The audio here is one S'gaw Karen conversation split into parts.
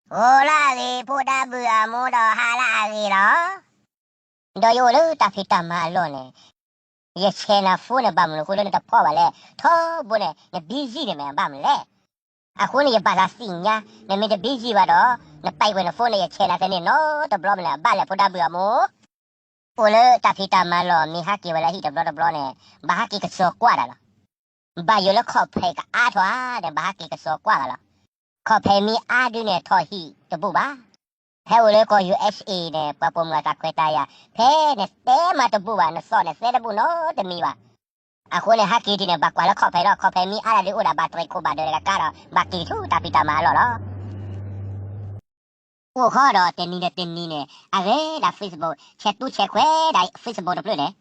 ဂီၤလၢအဂ့ၤ ဖိဒါဘုၣ်အမိၢ်ဒီးဟါလၢအဂ့ၤလီၤ. ဒီးယအိၣ်လၢတၢ်ဖံးတၢ်မၤအလီၢ်န့ၣ်, ယဆဲးနၤ phone န့ၣ် ဘၣ်မနုၤအဃိလၢနတဖီၣ်ဘၣ်လဲၣ်. ထီဘိန့ၣ် န busy န့ၣ်မ့ၢ်အဘၣ်မနုၤလဲၣ်. အဃိန့ၣ် ယဘၣ်သးသ့ၣ်ညါ, နမ့ၢ်တ busy ဘၣ်ဒီး နပာ်ကွံာ်န phone န့ၣ် ယဆဲးနၤတန့ၢ်နီတဘျီမနုၤအဘၣ်လဲၣ် ဖိဒါဘုၣ်အမိၢ်. အိၣ်လၢတၢ်ဖံးတၢ်မၤလီၢ် မ့ၢ်ဟးက့ၤဝဲလၢဟံၣ်တဘျီတဘျီန့ၣ် ဘၣ်ဟးက့ၤကစီၤကွၢ်တၢ်လီၤ. ဘၣ်ယိၣ်လၢခီၣ်ဖံးကအါထီၣ်ဧါဒီး ဘၣ်ဟးက့ၤကစီၤကွၢ်တၢ်လီၤ. ခီၣ်ဖံးမ့ၢ်အါဒုန့ၣ် ထီၣ်ဟံၣ်တဘူၣ်ဘၣ်. ဖဲအိၣ်လၢကီၢ် ယူၣ်အ့းအ့း န့ၣ် ပှၤပိာ်မုၣ်အတၢ်ခွဲးတၢ်ယာ် ဖဲနတဲမၤတဘူၣ်ဘၣ် နသီၣ်န့ၣ်သဲတဘူၣ်နီတမံၤဘၣ်. အဃိန့ၣ် ဟးက့ၤထံၣ်န့ၣ် ဘၣ်ကွၢ်လၢခီၣ်ဖံးလီၤ. ခီၣ်ဖံးမ့ၢ်အါဒၣ်ဒုအိၣ်ဒၣ် ဘၣ်တြဲၤခိၣ်ဘၣ်ဒၢးတကးဒီး ဘၣ်က့ၤဆူတၢ်ဖံးတၢ်မၤအလီၢ်လီၤ. အိၣ်ဃီဒီးတနံၤဒီးတနံၤန့ၣ် အဂ့ၤဒၣ် Facebook ဆဲးတိဆဲးခွဲးဒၣ် Facebook တဖျၢၣ်န့ၣ်.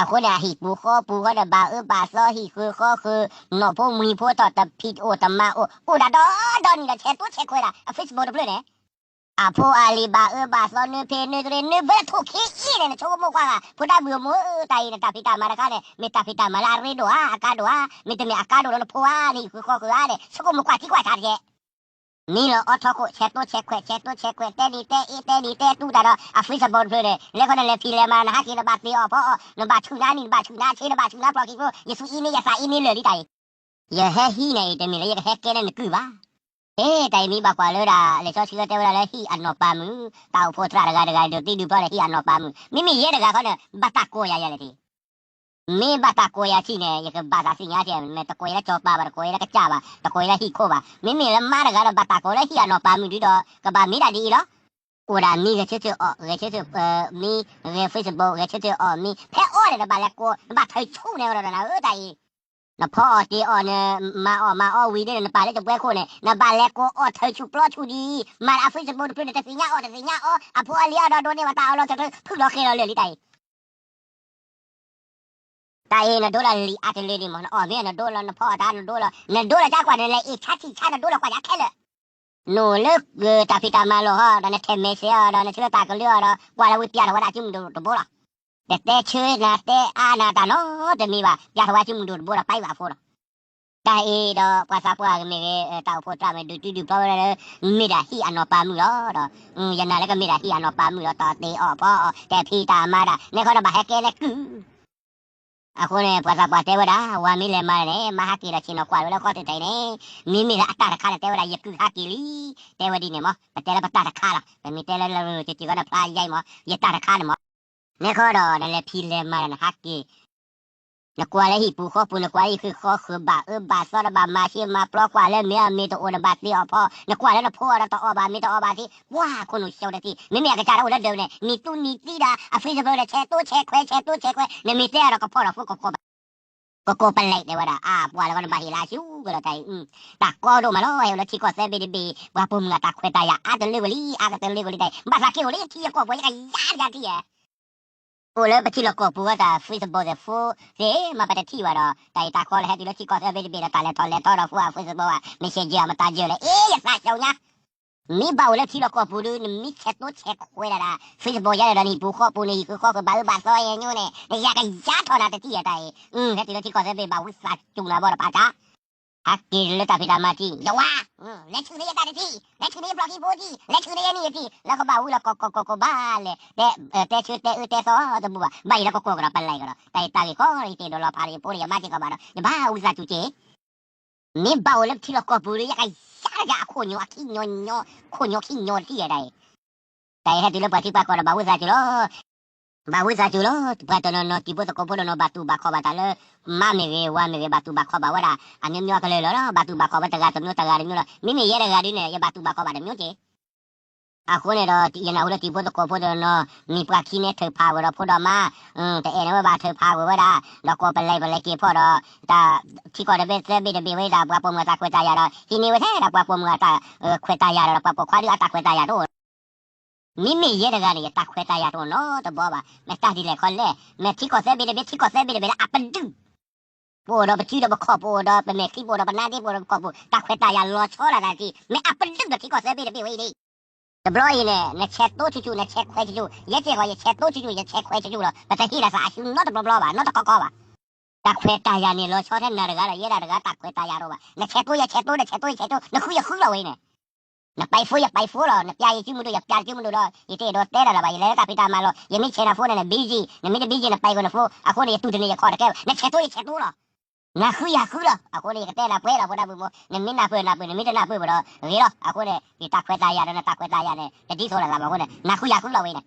အဃိန့ၣ် အဟံၣ်ပူၤဃီပူၤဃီဒီး ဘၣ်အၢဘၣ်သီ ဟံၣ်ဃုာ်ဃီဃုာ် နီၢ်ဖိမုၣ်ဖိထီၣ် တဖံးအိၣ်တမၤအိၣ် အိၣ်ဒၣ်ဒီဒီနံၤဒီး ဆဲးတိဆဲးခွဲးဒၣ် အ Facebook တဖျၢၣ်န့ၣ်. အဖိအလံၤဘၣ်အၢဘၣ်သီ နၢဖံးနၢတရံး နၢဘၢထိၣ်ခံအံၤန့ၣ် နဆိကမိၣ်ကွၢ်ဂၤ ဖိဒါဘုၣ်အမိၢ်ဧၢ, တၢ်အံၤနတၢ်ဖံးတၢ်မၤတခါန့ၣ် မ့ၢ်တၢ်ဖံးတၢ်မၤလၢအရ့ဒိၣ်ဧါ အကါဒိၣ်ဧါ, မ့တမ့ၢ်အကါဒိၣ်လၢနဖိဧါ နဟံၣ်ဃုာ်ဃီဃုာ်ဧါန့ၣ် ဆိကမိၣ်ကွၢ်ထံကွၢ်ဆးတက့ၢ်. မ့ၢ်လီၤအီထီခိၣ် ဆဲးတိဆဲးခွဲး ဆဲးတိဆဲးခွဲး တဲနံၤတဲအ့ တဲနံၤတဲတူၢ်တၢ်ဒီး အ Facebook တဖျၢၣ်န့ၣ် လဲၤခီန့ၣ် လဲၤဖံးလဲၤမၤ နဟးက့ၤ နဘၣ်သ့အီၣ်ဖီအီၣ် နဘၣ်ဆူၣ်နၤနံၣ် နဘၣ်ဆူၣ်နၤဆ့ နဘၣ်ဆူၣ်နၤဖျီၣ်ခံဖိ ယသူအံၤန့ၣ် ယသးအံၤန့ၣ်လၢာ်လံတၢ်အံၤ. ယဟဲဟံးန့ၣ်အံၤ တမ့ၢ်လၢယကဟဲကဲလၢနကုၢ်ဘၣ်. အ့ တၢ်အံၤမ့ၢ်ဘၣ်ကွၢ်လၢဒၣ် လံာ်စီဆှံတဲဝဲဒၣ်လၢဟံၣ်အနီၢ်ပၤမုၣ်, တၢ်အိၣ်ဖှိၣ်သရၣ်တဂၤတဂၤ ဒိးသံဒုးဖျီဒီးဟံၣ်အနီၢ်ပၤမုၣ်, မ့မ့ၢ်ယဲတဂၤခီန့ၣ် ဘၣ်တၢ်ကိးယၤယဲလဲၣ်တ့ၢ်. မ့ၢ်ဘၣ်တၢ်ကိးယၤထံၣ်န့ၣ် ယကဘၣ်သးသ့ၣ်ညါထံၣ် မ့ၢ်တကိးယၤလၢစီၤပၤဘၣ်, တကိးယၤလၢကစၢ်ဘၣ်, တကိးယၤလၢဟံၣ်ခိၣ်ဘၣ်, မ့မ့ၢ်လၢမါတဂၤဒီး ဘၣ်တၢ်ကိးလၢဟံၣ်အနီၢ်ပၤမုၣ်ဒုဒီး ကဘၣ်မ့ၢ်ဒၣ်ဒ်အံၤလီၤ. အိၣ်ဒၣ်မံဂဲၤဆၢထၢၣ်အီၣ် ဂဲၤဆၢထၢၣ် မံ ဂဲၤ Facebook ဂဲၤဆၢထၢၣ်အီၣ်မံ ဖဲအီၣ်န့ၣ် နဘၣ်လဲၤကိး နဘၣ်ထၢဆူၣ်န့ၣ်ဝဲဒီးနၤဧၢတၢ်အံၤ. နဖီအီၣ်တ့ၢ်အီၣ်န့ၣ် မၤအီၣ်မၤအီၣ်ဝံၤဒ်န့ၣ် နပာ်လၢတပွဲခိၣ်န့ၣ် နဘၣ်လဲၤကိးအီၣ်ထၢဆူၣ်ပျီဆူၣ်ဒံး, မၤလၢအ Facebook တဖျၢၣ်န့ၣ် တသ့ၣ်ညါအီၣ်တသ့ၣ်ညါအီ အဖိအလံၤအီၤဒီးဒိးန့ၢ်ဝဲတၢ်အီၣ်လီၤထၢထၢ ဖုၣ်လီၤဃဲၤလီၤလၢာ်လံတၢ်အံၤ. တၢ်အံၤနဒိလီၤလံာ်အါတလၢဒံးမး, နအီၣ်မ့ၢ်နဒိလီၤ နဖီအီၣ်တၢ်နဒိလီၤ, နဒိလီၤကကွၢ်န့ၣ် လဲၤအ့ၣ်ဆါထံၣ်ဆါ နဒိလီၤကွၢ်ယၤခဲလၢာ်. နအိၣ်လၢတၢ်ဖံးတၢ်မၤလီၢ်ဟီဒီး နထဲးမဲာ်စ့အီၤဒီး နဆှၢတၢ်ကလုၢ်အီၤဒီး ကွၢ်လၢဝံပျးထီၣ်ဝဲဒၣ်အစုမုၢ်ဒိၣ်တဘိလီၤ. တတဲဆၢနၤတဲအါနၤတၢ်နီတမံၤဘၣ်, ပျးထီၣ်ဝဲအစုမုၢ်ဒိၣ်တဘိဒီး ပာ်ဝဲအဖိလီၤ. တၢ်အံၤဒီးပှၤသးပှၢ်ကမ့ၢ်ဂ့ၤ, တၢ်အိၣ်ဖှိၣ်သရၣ်မ့ၢ်ဒုးတုၤဒုးဖျီဝဲဒၣ်လၢ မ့ၢ်ဒၣ်ဟံၣ်အနီၢ်ပၤမုၣ်လီၤဒီး, ယနာ်လၢကမ့ၢ်ဒၣ်ဟံၣ်အနီၢ်ပၤမုၣ်လီၤ, တၢ်တ့ၢ်အီၣ်ဖီအီၣ် တၢ်ဖံးတၢ်မၤဒၣ် နဲခီဒီးဘၣ်ဟဲကဲလၢကုၢ်. အဃိန့ၣ် ပှၤသးပှၢ်တဲဝဲဒၣ် ဝၤမ့ၢ်လဲၤမၤန့ၣ် မၤဟးက့ၤဒီးဆ့ၣ်နီၤကွၢ်ဝဲလၢဃီသ့ၣ်တဖၣ်အံၤန့ၣ်, မ့မ့ၢ်လၢအတၢ်တခါန့ၣ် တဲဝဲဒၣ် ယကုၢ်ဟးက့ၤလံ, တဲဝဲဒ်န့ၣ်မး, ပတဲလၢပတၢ်တခါလီၤ, ပမ့ၢ်တဲလၢလၢကက့ၤကီန့ၣ် ဖျါယါအံၤမး, ယတၢ်တခါန့ၣ်မး. နဲခီဒီး နလဲၤဖံးလဲၤမၤဒီးနဟးက့ၤ နကွၢ်လၢဟံၣ်ပူၤဃီပူၤ နကွၢ်လၢဟံၣ်ဃုာ်ဃီဃုာ် ဘၣ်အၢဘၣ်သီဒီးဘၣ်မၤရှ့မၤပျီ ကွၢ်လၢမ့ၢ်အမ့ၢ်တအိၣ် နဘၣ်သ့အီၣ်ဖီ, နကွၢ်လၢနဖိအီၤဒီးတအီၣ်ဘၣ်မ့ၢ်တအီၣ်ဘၣ်သ့, ပှၤခိၣ်နူာ်ဆှီတသ့, မ့မ့ၢ်အကစၢ်ဒၣ်အိၣ်လၢဒၢးန့ၣ် နံၤသူနံၤသံဒီး အ Facebook ဒီး ဆဲးတိဆဲးခွဲး ဆဲးတိဆဲးခွဲး နမ့ၢ်တဲအီၤဒီးကဖီၣ်ဒီးဖိကကိးပလဲး ကကိးပလဲးတဲဝဲဒၣ် အါ ပှၤလၢကနဘၣ်ဟ့ၣ်လၢအစုကလီၤတၢ်အံၤ, တၢ်ကီဒိၣ်မးလီၤ, ဟဲအိၣ်လၢထံကီၢ်သၢဘ့ၣ်တဘ့ၣ် ပှၤပိာ်မုၣ်အတၢ်ခွဲးတၢ်ယာ်အါတလၢဝဲလံ အါကတလၢဝဲလံတၢ်အံၤ, ဘၣ်သးက့ၤအိၣ်လၢထံယကီၢ်ပူၤ ယကယါတယါထံၣ်ဧါ အိၣ်လၢပထံလီၢ်ကီၢ်ပူၤဝဲတၢ် Facebook သ့ၣ် Facebook သ့ၣ်မး ပတထံၣ်ဘၣ်ဒီး တၢ်အံၤတၢ်ကီလၢဟဲတုၤလၢထံကီၢ်သၢဘ့ၣ်တဘ့ၣ်ဒီး တၢ်လဲၤထီၣ်လဲၤထီဒီး Facebook အ Facebook ဘၣ် Messenger မတၤယၢၢ်လၢ အ့ ယသးဆူညါ, မ့ၢ်ဘၣ်အိၣ်လၢထံလီၢ်ကီၢ်ပူၤဒီး နမ့ၢ်ဆဲးတိဆဲးခွဲးဒၣ်ဒၣ် Facebook ယါဒီး နဟံၣ်ပူၤဃီပူၤ နဟံၣ်ဃုာ်ဃီဃုာ် ဘၣ်အၢဘၣ်သီညါန့ၣ် နယၤကယါထီၣ်နၤတထံၣ်ဧါတၢ်အံၤ, ဟဲတုၤလၢထံကီၢ်သၢဘ့ၣ် ဘၣ်ဝံသးစူၤနၤဘီဒီးပာ်တၢ် ဟဲက့ၤလၢတၢ်ဖံးတၢ်မၤထံၣ် ယဝၤ, လဲၤဆူၣ်န့ၢ်ယတၢ်တထံၣ်, လဲၤဆူၣ်န့ၢ်ယဖျီၣ်ခံဖိထံၣ်, လဲၤဆူၣ်န့ၢ်ယနံၣ်အထံၣ်, လၢကဘၣ်ဝံလီၤကီၢ်ကီၢ်ကီၢ်ကီၢ်ဘၣ်လဲၣ်, တဲဆၢတဲအၢတဲသီတဘူၣ်ဘၣ်, ဘၣ်ယံၤလၢကကိးကဒီးပလဲၤကဒီး, တၢ်အံၤတၢ်ဂ့ၢ်ကီ ယတ့ၢ်ဒိးလီၤဖးဒီးယဖိဒီးယမါစ့ၢ်ကီးဘၣ်ဒီး ယဘၣ်ဝံသးစူၤက့ၤ, မ့ၢ်ဘၣ်အိၣ်လၢပထံလီၢ်ကီၢ်ပူၤဒီး ယကယါတယါအခိၣ်ညိၣ်အခံညိၣ်, ခိၣ်ညိၣ်ခံညိၣ်တထံၣ်ဧါတၢ်အံၤ, တၢ်အံၤဟဲတုၤလၢပှၤထံပှၤကီၢ်ဒီးဘၣ်ဝံသးစူၤလီၤ ဘၣ်ဝံသးစူၤလီၤ, ပှၤတနီၤနီၤတံၤဖိသကိးဖိတနီၤဘၣ်တူၢ်ဘၣ်ခီၣ်ဘၣ်တၢ်လၢ မါမ့ၢ်ဂ့ၤ ဝၤမ့ၢ်ဂ့ၤ ဘၣ်တူၢ်ဘၣ်ခီၣ်ဘၣ်ဝဲဒၣ် အမျိုးမျိုးကလုာ်လီၤ, ဘၣ်တူၢ်ဘၣ်ခီၣ်ဝဲတဂၤတမျိုးတဂၤတမျိုးလီၤ, မ့မ့ၢ်ယဲတဂၤဒ်န့ၣ် ယဘၣ်တူၢ်ဘၣ်ခီၣ်ဘၣ်တမျိုးက့ၤ, အဃိန့ၣ်ဒီး ယနၢ်ဟူလၢတံၤဖိသကိးဖိတနီၤနီၤ မ့ၢ်ပှၤခံန့ၣ်ထုးဖးဝဲဒီးဖိဒီးမါ တအဲၣ်န့ၢ်ဝဲဘၣ်ထုးဖးဝဲဝဲဒၣ်, ဒီးကိးပလဲၤပလဲၤက့ၤဖီၣ်ဒီး တၢ်ထံကီၢ်တဘ့ၣ်သၢဘ့ၣ်တဘ့ၣ်ဝဲဒၣ် ပှၤပိာ်မုၣ်အတၢ်ခွဲးတၢ်ယာ်ဒီး ဟံးန့ၢ်ဝဲထဲဒၣ်ပှၤပိာ်မုၣ်အတၢ်ခွဲးတၢ်ယာ်ဒီး ပှၤပိာ်ခွါဒုးအတၢ်ခွဲးတၢ်ယာ်တအိၣ် မ့မ့ၢ်ယဲတဂၤန့ၣ် ယတၢ်ခွဲးတၢ်ယာ်တအိၣ်နီတဘီဘၣ်, မ့ၢ်တၢ်ဒ်လဲၣ်ခီလဲၣ်, မ့ၢ်ထံကီၢ်သၢဘ့ၣ်တဘ့ၣ် ထံကီၢ်သၢဘ့ၣ်တဘ့ၣ်လၢအပဒုၣ်, ပအိၣ်ဒီးပစုဒီးပခီၣ် ပအိၣ်ဒီးပနါဒ့ ပအိၣ်ဒီးပကီၢ်ပူၤ တၢ်ခွဲးတၢ်ယာ်လီၤဆီဒၣ်တၢ်ထံ မ့ၢ်အပဒုၣ်ဒီးထံကီၢ်သၢဘ့ၣ်တဘ့ၣ်ဝဲအံၤန့ၣ်, တဘျီအံၤန့ၣ် နဆဲးတိဆူၣ်ဆူၣ် နဆဲးခွဲးဆူၣ်ဆူၣ်, ယဲက့ၢ်ဃီ ယဆဲးတိဆူၣ်ဆူၣ် ယဆဲးခွဲးဆူၣ်ဆူၣ်လီၤ, ပတဟ့ၣ်လီၤသးအစုနီတဘျီဘျီဘၣ် နီတခီခီဘၣ်, တၢ်ခွဲးတၢ်ယာ်န့ၣ် လီၤဆီထဲနၤတဂၤဒီး ယဲဒၣ်တဂၤတၢ်ခွဲးတၢ်ယာ်တအိၣ်ဘၣ်, နဆဲးတိ ယဆဲးတိ နဆဲးတိ ယဆဲးတိ နဃုယဃုလီၤဝဲအံၤန့ၣ် နပာ်ယဖိ ယပာ်ယဖိလီၤ, နပျးယစုမုၢ်ဒိၣ် ယပျးယစုမုၢ်ဒိၣ်ဒီး ယတအဲၣ်ဒိးတဲတၢ်လၢၤဘၣ်, ယလဲၤလၢတၢ်ဖံးတၢ်မၤလီၤ, ယမ့ၢ်ဆဲးနၤဖိန့ၣ် န busy, နမ့ၢ်တ busy နပာ်ယဖိနဖိ အဃိန့ၣ် ယတူၢ်တန့ၢ်ယခီၣ်တကဲဘၣ်, နဆဲးသိ ယဆဲးသိလီၤ. နဃုယၤဃုလီၤ, အဃိန့ၣ် ယကတဲနၤပှဲၤလီၤ ဖိဒၣ်မုၣ်မိၢ်, နမ့ၢ်နၢ်ပၢၢ်နၢ်ပၢၢ် နမ့ၢ်တနၢ်ပၢၢ်ဘၣ်ဒီး ဂ့ၤလီၤ, အဃိန့ၣ် ယတၢ်ခွဲးတၢ်ယာ်ဒီးနတၢ်ခွဲးတၢ်ယာ်န့ၣ် တဒ်သိးလိာ်သးဘၣ်အဃိန့ၣ် နဃုယၤဃုလီၤဝဲန့ၣ်